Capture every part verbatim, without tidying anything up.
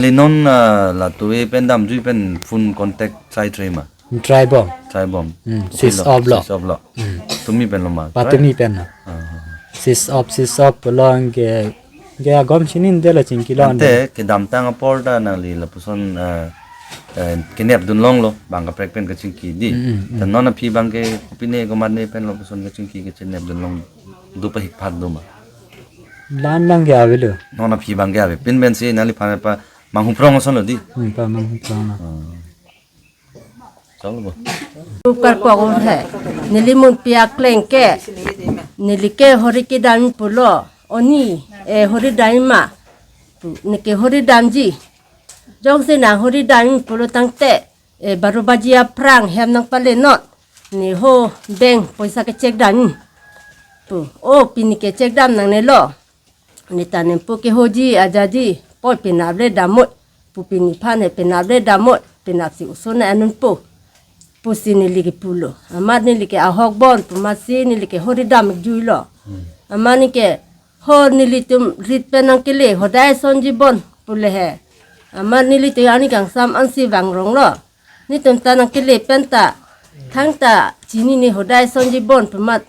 Li non, ah, la tuve pen damjui pen phone contact sai trai ma? Trai bom. Trai bom. Hmm, Okay switch lo, off lo. Switch off lo. Hmm. Tumi pen lo ma? Patumi pen lo. Ah. Switch off, switch off pulo anke, anke agom sini de lo chingki lo. Ante kedamtang apor ta nangli lapuson, ah, eh, kenep dun longlo, bang kaprek pen kachingki di. Hmm, hmm, hmm. Ta non aphi bang ke kopine komatne pen lapuson kachingki kachenep dun long do pahik phat do ma? Lan lang ke avelo. Non aphi bang ke ave. Pin pensi nangliphan pa Manghuprong ason lo di? Hmm, pa Manghuprong lo. Ah. Chalo bo. Upkar pok un he. Neli munpi akleng ke. Neli ke hori kedam pulo. Oni, eh, hori dam ma. Neke hori damji. Jongsi nang hori dam pulo tangte, eh, baro baji aphrang hem nangpale non. Ne ho bank poisa ke check dam. Pu, o pini ke check dam nangne lo. Ne ta nempo ke hoji ajaji, poi penap le damoi. Pu pini phan he penap le damoi, penap si oso na anun po. Pusi neli ke pulo. Amat neli ke ahok bon, pu amatsi neli ke hori dam jui lo. Hmm. Amat ne ke ho nelitum rit pen nangkele, hodai sonji bon, pule he. Amat nelitum ani kangsam ansi vangrong lo. Netum ta nangkele pen ta, thangta chinine hodai sonji bon pu amat,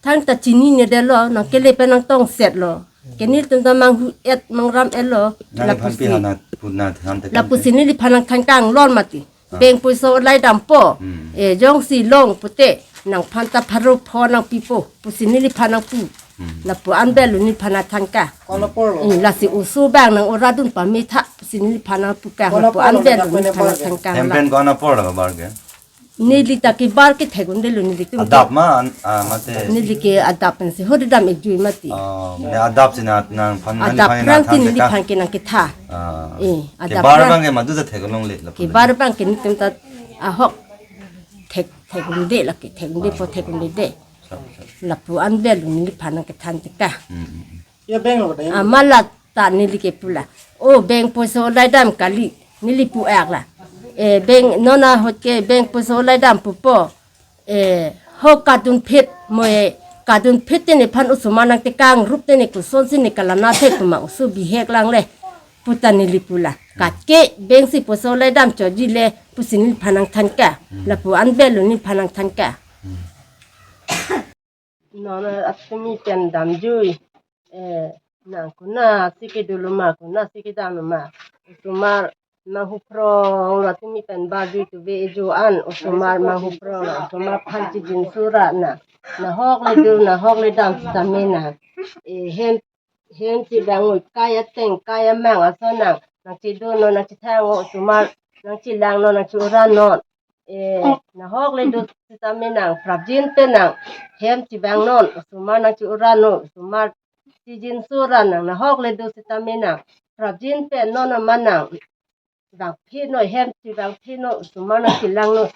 thangta chinine det lo, nangkele pen nangtongset lo. Ke netum ta manghu et mangram et lo, Nang lapusi. Phan pi hana puna than te Lapusi neliphan nangthan kang lon mati. Ah. Bank poisa olai dampo. Hmm. Eh, jongsi long pute, nangphan ta pharo pho nangpipo. Pusi neliphan nangpu. Hmm. Lapu an bel neliphan nangthan ka. Ko-an apor lo? Eh, lasi oso bang nang ora dun pame tha. Pusi neliphan nangpu ka. Ko-an apor lo? Lapu an bel neliphan nangthan ka. Hem pen ko-an apor lo bar ke? Neli ta kebar kethek un-e lo nelitum. Adap ma, an, ah, mate. Neli ke adap pensi hori dam ik jui mati. Oh, mane adap si na nangphan, Adap nangphan phrang nangthan si te ka? Neliphan ke nangkethan. Ah. Eh, adap Kebar phrang. Bang ke madu ta thek longle lapu. Kebar bang ke netum ta ahok thek, thek un-e lake, thek un-e po thek un-e de. Sab, sab. Lapu an bel neliphan nangkethan te ka. Hmm, hmm, hmm. Ya bank lo dai. Amat la ta neli ke pula. O bank poisa olai dam kali. Neli pu ak la. Eh, bank non ahut ke bank poisa olai dam pupo. Eh, ho kadun phit mo e kadun phit te nephan osomar nangtekang rup te ne kosonsi ne kalang na thek pu ma oso bihek lang le. Pu ta neli pula. Kat ke bank si poisa olai dam choji le pusi neliphan nangthan ka. Hmm. Lapu an bel neliphan nangthan ka. Hmm. Non apimi pen damjui. Eh, nang konatsi kedo lo ma, konatsi kedam lo ma. Osomar Manghuprong lo apimi pen barjui tuve ejo an, osomar Manghuprong lo, osomar phan chijinso ra nang. Nahok le do, nahok le dam sitame nang. Eh, hem, hem chevang noi kai ateng, kai amang ason nang. Nangchedo non, nangchethang non, osomar nangchelang non, nangche-ora non. Eh, nahok le do sitame nang, prapjin pen nang, hem chevang non, osomar nangche-ora non, osomar chijinso ra nang, nahok le do sitame nang, prapjin pen non amat nang, vangphi non, hem chevangphi non, osomar nangchelang non.